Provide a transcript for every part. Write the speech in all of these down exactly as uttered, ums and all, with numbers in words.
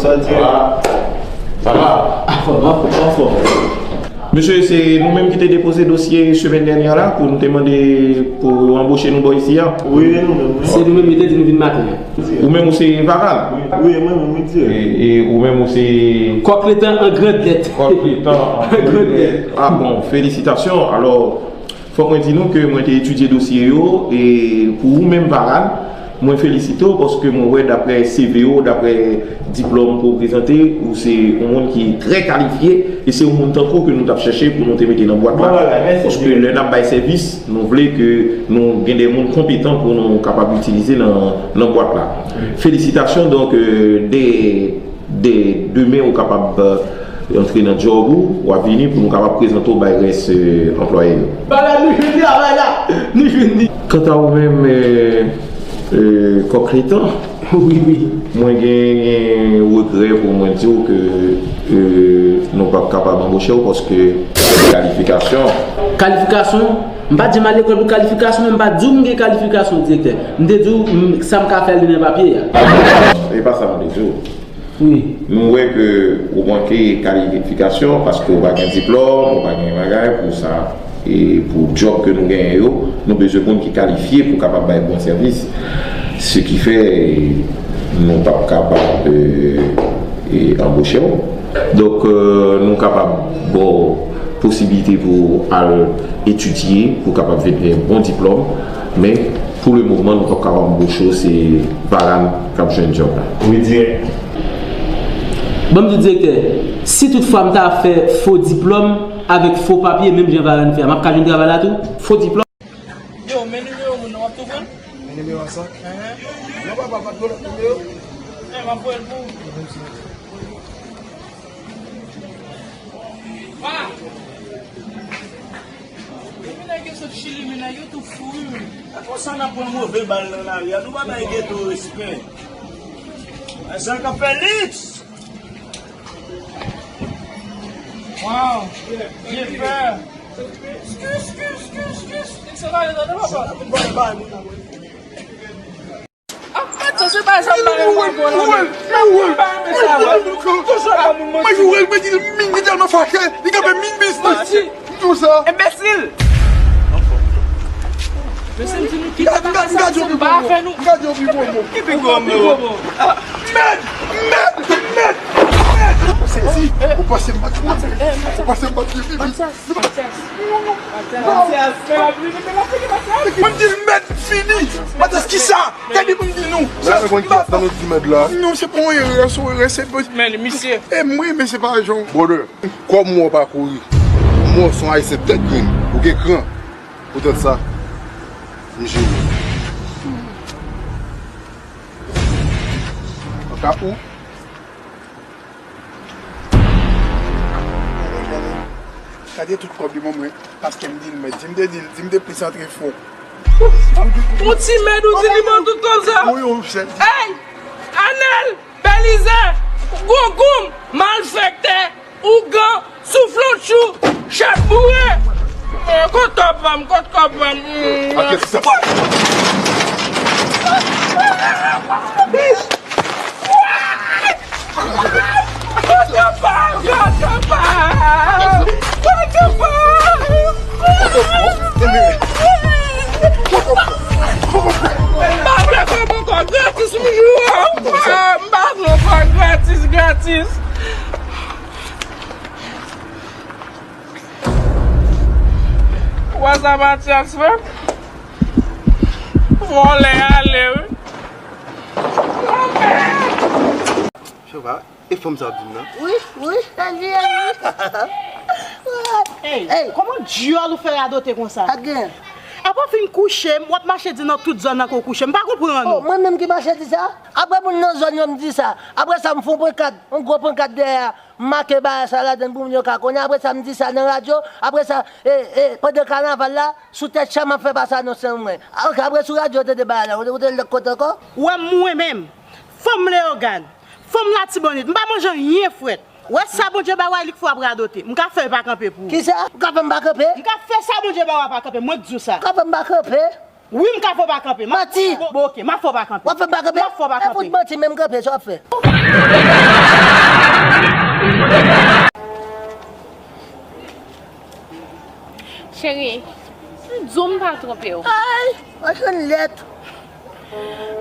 Sa va? Sa va? Anfòm, anfòm, anfòm. Mesye, se nou menm ki te depoze dosye semèn dènyè la pou nou te mande pou yo anboche nou bò isi a. Wi, nou menm, wi. Se nou menm yo te di nou vin maten an. Ou menm ou se Varan? Wi, mwen menm, wi, dirèk. E, e ou menm ou se Kòk letan an grand lèt. Kòk letan an grand lèt. Ah bon, felisitasyon. Alò, fòk mwen di nou ke mwen te etidye dosye yo, e pou ou menm, Varan, mwen felisite w paske mwen wè daprè C V w, daprè diplòm ke w prezante, ou se yon moun ki trè kalifye, e se yon moun tankou w ke nou t ap chèche pou nou te mete nan bwat la. Bon bagay, mèsi. Paske lè n ap bay sèvis, nou vle ke nou gen de moun konpetan pou nou kapab itilize nan, nan bwat la. Felisitasyon, donk, euh, de, de, demen ou kapab, euh, antre nan djòb ou, w ap vini pou nou kapab prezante w bay rès, euh, anplwaye yo. Bagay nou jwenn travay la, nou jwenn li. Kanta ou menm, euh, euh, Kòk letan, wi, wi, mwen gen, gen regrè pou mwen di w ke, euh, nou p ap kapab anboche w paske kalifikasyon. Kalifikasyon? M pa di m al lekòl pou kalifikasyon, men m pa di w m gen kalifikasyon, direktè. M te di w, m, sa m ka fè li nan papye a. E pa sa m te di w. Wi. Nou wè ke ou manke kalifikasyon paske ou pa gen diplòm, ou pa gen bagay pou sa. E pou djòb ke nou genyen yo, nou bezwen moun ki kalifye pou kapab bay bon sèvis. Se ki fè, nou p ap kapab, euh, e, anboche w. Donk, euh, nou kapab ba w posiblite pou w al etidye, pou w kapab vin gen bon diplòm. Men, pou le moman, nou p ap kapab anboche w, se Varan k ap jwenn djòb la. Wi, dirèk. Ban m di w, direktè, si toutfwa m ta fè fo diplòm avèk fo papye, menm jan Varan fè a, m ap ka jwenn travay la tou? Fo diplòm? Yo, men nimewo moun nan, w ap tou pran l? Men nimewo a sa? Enhen. Non, papa, pa t gen lòt nimewo. Eh, m ap voye l pou ou. Wa! Depi nèg yo sot Chili, men nèg yo tou fou, wi. E konsa n ap pran move bal nan lari a, nou pa bay geto respè. Ay, sa k ap fè liks! Wow! Jennifer! Excuse, excuse, excuse, excuse! Sa va, sa va, papa? Ah, mèt, sa se pa sa m pa renmen wè, la, men. Mwen pa renmen sa, wè. Toujou ap ba moun manti. Mwen jwe l, mwen di l min, li tèlman fache, li kanpe min biznis. Manti. M di w sa. Enbesil. Mesye, m di nou kite bagay sa, nou pa fè nou. M gade yon pi gwo mo. Ki pi gwo mo? Mèd! Mèd! Mèd! Mèd! Ou sezi? Ou panse m pa t konnen? Ou panse m pa t viv? Matyas, Matyas, Matyas, men l ap vini, men l ap vini, Matyas. Mwen di l mèd fini. Matyas, kisa? Gade pou m di nou. Sa, m pa, non, se pa yon erè, se yon erè, se pa. Men, misye. E mwen, men se pa jan. Brother, kòm mò pa kouri. Mò se yon ayisyen tèt grenn. Ou gen kran. Poutèt sa, m jere. An ka ou. Gade tout kòb li ban mwen, paske m di l mèd. Di m te di l, di m te plis antre fon. Yon ti mèd ou di li ban tout kòb sa. Ey! Anèl! Belize! Gwo goum! Malfektè! Ougan! Souflantchou! Chat boure! Eh, kot kòb pa m? Kot kòb pa m? Mm. M pa vle kòb ankò, gratis m jwe. M pa vle kòb gratis, gratis. Wè sa Matyas fè? Vòlè ale, wi. Chova, e fanm sa ap di m nan? Wi, wi, sa di, wi. Ey, kòman dyòl ou fè radote konsa? Sa gen? Apre w fin kouche, w ap mache di nan tout zòn nan ke w kouche. M pa konprann ou. Oh, mwen menm ki mache di sa? Apre moun nan zòn yo m di sa. Apre sa, m fè yon pankat, yon gwo pankat dèyè a. M make bagay sa ladann pou moun yo ka konnen. Apre sa, m di sa nan radyo. Apre sa, e, e, pandan kanaval la, sou tèt cha, m ap fè pase anons lan mwen. A, oke, apre sou radyo, w tande bagay la. Ou te, ou te lòt kote ankò? Wè mwen menm, fanm Leyogàn, fanm Latibonit, m pa manje anyen frèt. Wè sa Bondye ba w a, li k fè w ap radote. M ka fè l pa kanpe pou ou. Kisa? Ou ka fè m pa kanpe? M ka fè sa Bondye ba w a pa kanpe. Mwen k di w sa. Ou ka fè m pa kanpe? Wi, m ka fè w pa kanpe. Manti! Bon, bon, oke, m ap fè w pa kanpe. W ap fè m pa kanpe? M ap fè w pa kanpe. E fout manti, men m kanpe, sa w ap fè? Cheri, m di w m pa twonpe w. Ay, machann lèt.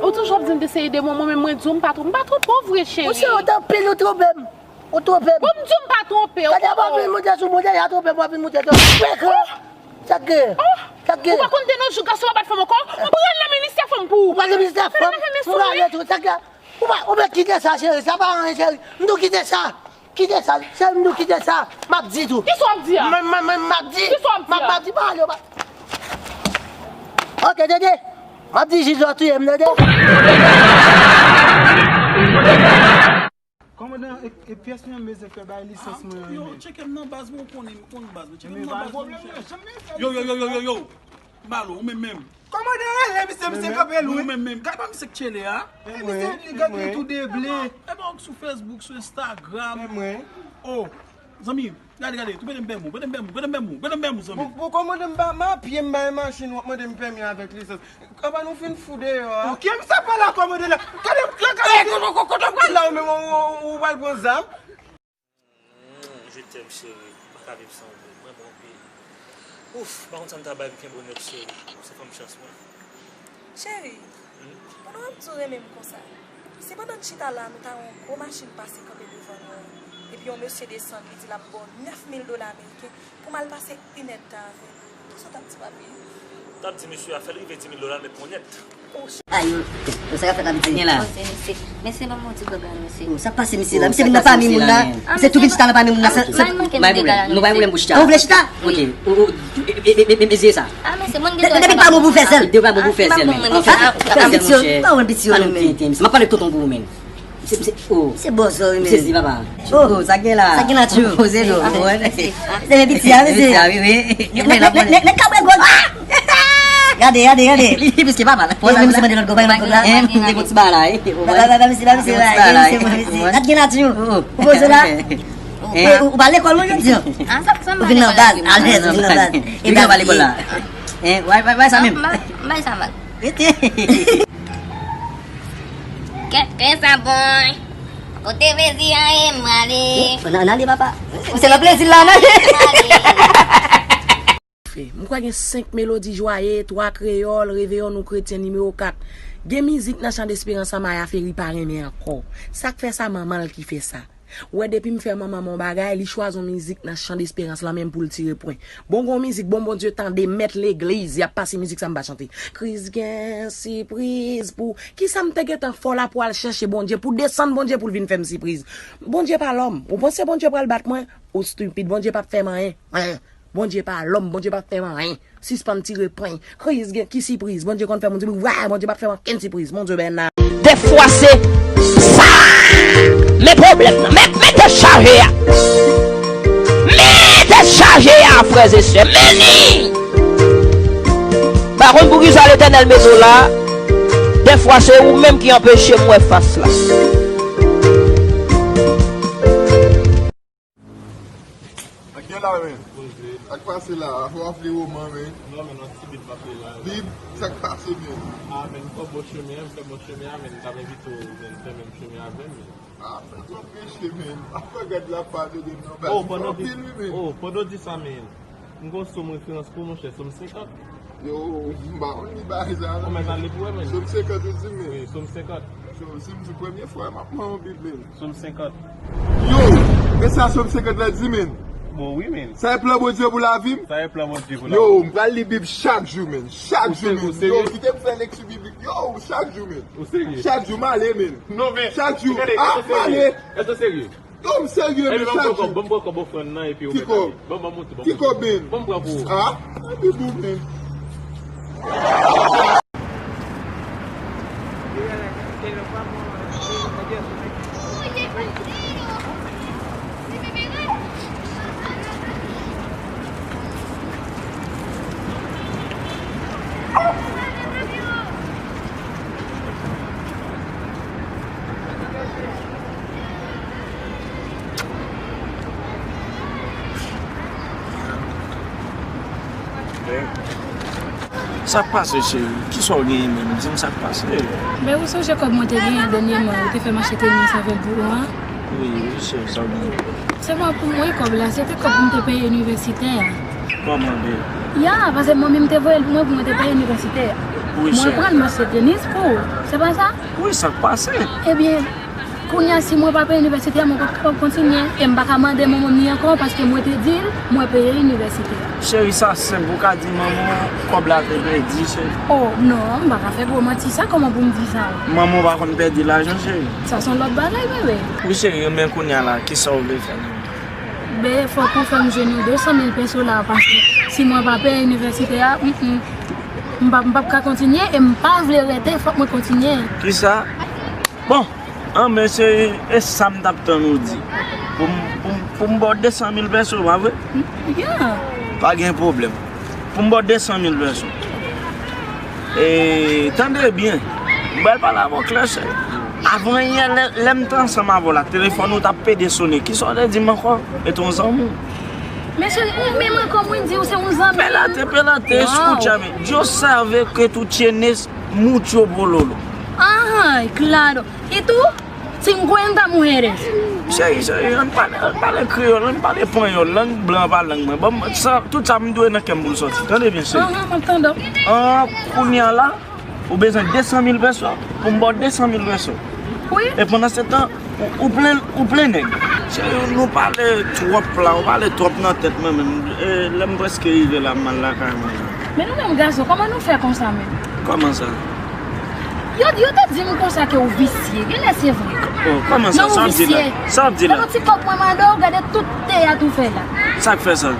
Ou toujou ap di m te se ede mwen, mwen menm mwen di w m pa twonpe, m pa twonpe w vre, cheri. Ou se ou t anpil ou twonpe m. Ou twonpe m. Bon, m di w m pa twonpe w. Gade, w ap vin moute sou mwen, deja twonpe m, w ap vin moute sou mwen. Frekan. Sa k gen? Sa k gen? Ou pa konn te nan jou gason pa bat fanm ankò? M pran nan ministè fanm pou ou. Ou pa nan ministè fanm? M prale tou. Sa k gen? Ou pa, ou mèt kite sa, cheri. Sa pa anyen, cheri. M di w kite sa. Kite sa, cheri, m di w kite sa. M ap di tou. Kisa w ap di a? M, m, m, m ap di. Kisa w ap di a? M ap, m ap di, pa ale, pa. Ok, Dede. M ap di jij la touye m, tande? Kòmandan, e, e pyès mwen bezwen fè bay lisans mwen an, yo, men. Tcheke m nan baz mwen, ou konnen, ou konn baz mwen. Tcheke m nan baz mwen, monchè. Yo, yo, yo, yo, yo, yo. Malo, ou menm menm. Kòmandan rele misye, misye kanpe lwen. Ou menm menm. Gade pa misye k tchele a. E misye, li gade tou de ble. E pa ou k sou Facebook, sou Instagram. Oh, zanmi, gade, gade, tou mete m pèmi, mete m pèmi, mete m pèmi, mete m pèmi, zanmi. Bon, bon, kòmandan, m pa, m a pye, m bay machin, w ap mande m pèmi avèk lisans. Apa nou fin fou deyò a? Ok, misye pale ak kòmandan la. Gade, gade, gade, kote w pral la, ou menm, ou, ou, ou pral pran zam? Hmm, je t'aime, chérie. M pa ka viv san ou. Mwen bon anpil. Ouf, pa konn sa m ta bay pou kenbe w nèt, chérie. Ou se fanm chans mwen. Cheri, hmm? Pandan w ap di w renmen m konsa, si pandan n chita la, nou ta wè yon gwo machin pase kanpe devan nou an, epi yon mesye desann, li di l ap ba w nèf mil dola ameriken, pou m al pase inèdtan avè l. Kisa w t ap di, papi? M t ap di mesye a fè l rive di mil dola, l mèt pran w nèt. Ayo, yo, sa k ap fèt la, piti? Gen la. Mesye, mesye, ban m yon ti gògay, mesye. Oh, sa k pase, mesye la? Misye vin nan pami moun la. Misye tou vin chita nan pami moun la. Sa, sa, nou pa gen pwoblèm pou chita. Ou vle chita? Ok. Ou, ou, e, e, e, e, e, mesye sa. Ah, mesye, mwen gen... Depi pa bon pou fè sèl. Depi pa bon pou fè sèl, men. Fè sèl, monchè. Pa wè piti yo, men. M ap pale tonton pou ou, men. Se, se, oh. Se bòs ou wi, men. Sezi, papa. Oh, sa gen la. Sa gen la, tchou. Poze nou. Se men piti a, mesye. Piti a, wi, wi. Nèg, nèg, nèg, nèg ka bwè gwòg. Gade, gade, gade. Li piske papa. Li menm se mande lòt gwòg, pa gen lòt gwòg la. Li gon ti bagay la, wi. Ba, ba, ba, ba, mesye, ba, mesye, ba, mesye, ba, mesye. Gad gen la, tchou. Ou poze la. Ou, ou pa lekòl, wi, jodi a. Ou vin nan baz, alèz, ou vin nan baz. E baz li ye. Hein, wè, wè, wè sa menm. M bay sa mal. Rete. Kèt kè sa bon. Kote plezi a ye, m prale. Ann ale, papa. Ou se nan plezi la, ann ale. M kwè gen senk melodi jwaye, twa kreyòl, Reveillon Nou Kretyen nimewo kat. Gen mizik nan Chan Desperans la Maya Ferry pa renmen ankò. Sa k fè sa, manman l ki fè sa. Ou wè, depi m fè manman m yon bagay, li chwazi yon mizik nan Chan Desperans lan menm pou l tire pwen. Bon, gon mizik, bon, Bondye tande, mèt legliz, y ap pase mizik sa, m pa chante. Kriz gen sipriz pou... Kisa m te gentan fè w la pou al chèche Bondye, pou desann Bondye pou l vin fè m sipriz? Bondye pa lòm. Ou panse Bondye pral bat mwen? Ou stupid, Bondye p ap fè m anyen. Bondye pa lòm, Bondye p ap fè m anyen. Sispann tire pwen. Kriz gen ki sipriz. Bondye konn fè moun di, wa, Bondye p ap fè m okenn sipriz. Bondye bèna. Dèfwa se sa. Men pwoblèm nan. Men, men tèt chaje a. Men tèt chaje a, frè e sè. Men li. Pa konn poukisa Letènèl mete w la. Dèfwa se ou menm ki anpeche m wè fas la. Sa k gen la, men? Poze. Sa k pase la? Fò w ap li woman, men. Non, men, yon ti bib m ap li la. Bib? Sa k pase, men? Ah, men, m fè bon chemen an, m fè bon chemen an, men, m t ap envite w vin fè menm chemen avè m, men. Ah, fè twòp peche, men. Apre gad la pa de nan baz. Oh, pandan w di, oh, pandan w di sa, men. M gon sòm referans pou ou, monchè, sòm senkant. Yo, m pa konn li bagay sa, non. Kòman sa li pou wè, men? Sòm senkant, ou di, men. Wi, sòm senkant. Yo, si m di premye fwa, m ap pran yon bib, men. Sòm senkant. Yo, e sa sòm senkant la di, men? Bon, wi, men. Sa e plan Bondye pou lavi m? Sa e plan Bondye pou lavi m. Yo, m pral li bib chak jou, men. Chak jou, men. Yo, kite m fè lekti biblik. Yo, chak jou, men. Ou serye? Chak jou, m ale, men. Non, men. Chak jou. Ah, m ale. Èske w serye? Yo, m serye, men, chak jou. Ban m pran kòb ofrann nan, epi ou mèt ale. Ban m, ban m monte, ban m monte. Ki kòb, men? Ban m pran pou ou. Ah, epi bon, men. Sa k pase, cheri? Kisa w genyen menm? Di m sa k pase. Men ou sonje kòb mwen te genyen dènyèman, ou te fè m achte tenis avèk bouyon an? Wi, wi, cheri, sa w di. Se pa pou mwen kòb la, se te kòb pou m te peye inivèsite a. Kòman, babe? Ya, paske manmi m te voye l pou mwen pou mwen te peye inivèsite a. Wi, cheri. Mwen pran l, m achte tenis pou ou. Se pa sa? Wi, sa k pase? Ebyen, kounye a, si mwen pa peye inivèsite a, mwen p ap kapab kontinye. E m pa ka mande manman m li ankò, paske mwen te di l mwen peye inivèsite a. Cheri, sa senp, ou ka di manman w kòb la te pèdi, cheri. Oh, non, m pa ka fè gwo manti sa, kòman pou m di sa? Manman w pa konn pèdi lajan, cheri. Sa se yon lòt bagay, bebe. Wi, cheri, men kounye a la, kisa w vle fè menm? Be, fòk ou fè m jwenn yon de san mil peso la, paske si mwen pa peye inivèsite a, mm, mm, m p ap, m p ap ka kontinye, e m pa vle rete, fòk mwen kontinye. Kisa? Bon, anben, cheri, e sa m t ap tann ou di. Pou m, pou m, pou m ba w de san mil peso, pa vre? Ya. Pa gen pwoblèm. Pou m ba w de san mil peso. E, tande byen. M pral pale avè w klè, cheri. Avan yè, lè, lè m te ansanm avè w la, telefòn ou t ap pede sone. Kisa w te di m ankò? E te yon zanmi w. Men cheri, ou menm ankò, mwen di ou se yon zanmi. Espérate, espérate, escúchame. Yo sabe que tú tienes mucho pololo. Ay, claro. Y tú, cincuenta mujeres. Cheri, cheri, ann pale, ann pale kreyòl, ann pale panyòl. Lang blan pa lang mwen. Ban m, sa, tout sa m dwe nan kè m pou l sòti. Tande byen, cheri. Ahan, m ap tande w. An, kounye a la, ou bezwen de san mil peso, pou m ba w de san mil peso. Wi. E pandan se tan, ou, ou plen, ou plen nèg. Cheri, nou pale twòp la, ou pale twòp nan tèt mwen menm. E, lè m prèske rive la, m al lakay mwen la. Men nou menm gason, kòman nou fè konsa menm? Kòman sa? Yo, yo te di m konsa ke w visye. Genlè se vre. Oh, kòman sa? Sa w ap di la? Sa w ap di la? Nan yon ti kòb mwen mande w, gade tout teyat ou fè la. Sa k fè sa?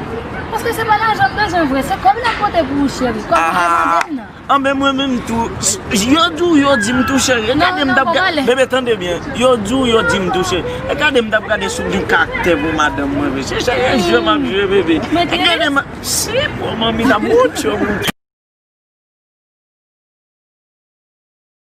Paske se pa lajan m bezwen vre, se kòb la pote pou ou, cheri. Kòb ou te mande m nan. Anben, mwen menm tou, yo di w, yo di m tou, cheri. E gade m t ap gade. Bebe, tande byen. Yo di w, yo di m tou, cheri. E gade m t ap gade si w gen karaktè pou madanm mwen, mesye. Cheri, e jwe m ap jwe, bebe. E gade m. Si, bon, manmi, t ap wout yo, wout.